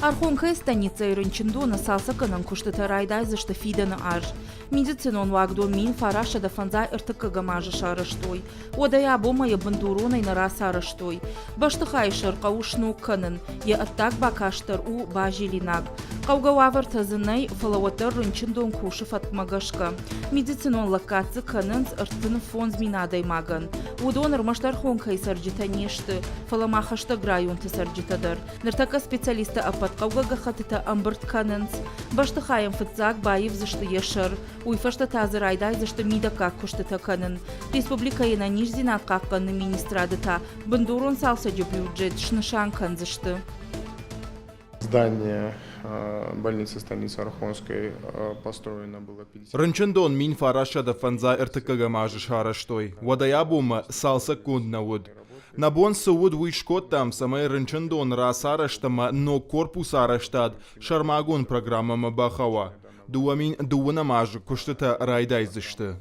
Архонкӕйы станицӕйы рынчындоны цалцӕггӕнӕн куыстытӕ райдайдзысты фидӕны аз. Медицинон уагдон 1953 азы сарӕзтой. Уӕдӕй абонмӕ йӕ бындуронӕй нӕ рацарӕзтой. Бӕстыхайы сӕр хъӕуы сног кӕнын, йӕ ӕддаг бакаст дӕр у базилинаг. Хъӕугӕ уавӕртӕ дзы нӕй, фӕлӕ уӕддӕр рынчындон кусы фӕткмӕ гӕсгӕ. Медицинон лӕггад дзы кӕнынц 35 000 адӕймагӕн. Уыдон ӕрмӕст Ӕрхонкӕйы цӕрджытӕ не сты, фӕлӕ ма хӕстӕг районты цӕрджытӕ дӕр. Ныртӕккӕ специалисттӕ ӕппӕт хъӕугӕ гӕххӕттытӕ ӕмбырд кӕнынц. Бӕстыхайӕн фыццаг баивдзысты йӕ сӕр, уый фӕстӕ та дзы райдайдзысты мидӕггаг куыстытӕ кӕнын. Республикӕйы ӕнӕниздзинад хъахъхъӕныны министрады та бындурон цалцӕджы бюджет снысан кӕндзысты. Здание больницы станицы Архонской построено было 50... Рынчындон 1905 ӕртыккӕгӕм азы сарӕзтой. Уӕдӕй абонмӕ цалцӕггонд нӕ уыд. Нӕ бон цы уыд, уый скодтам, цӕмӕй рынчындон рацарӕзт ӕмӕ ног корпусы арӕзтад сӕрмагонд программӕмӕ бахауа. 2012 азы куыстытӕ райдайдзысты.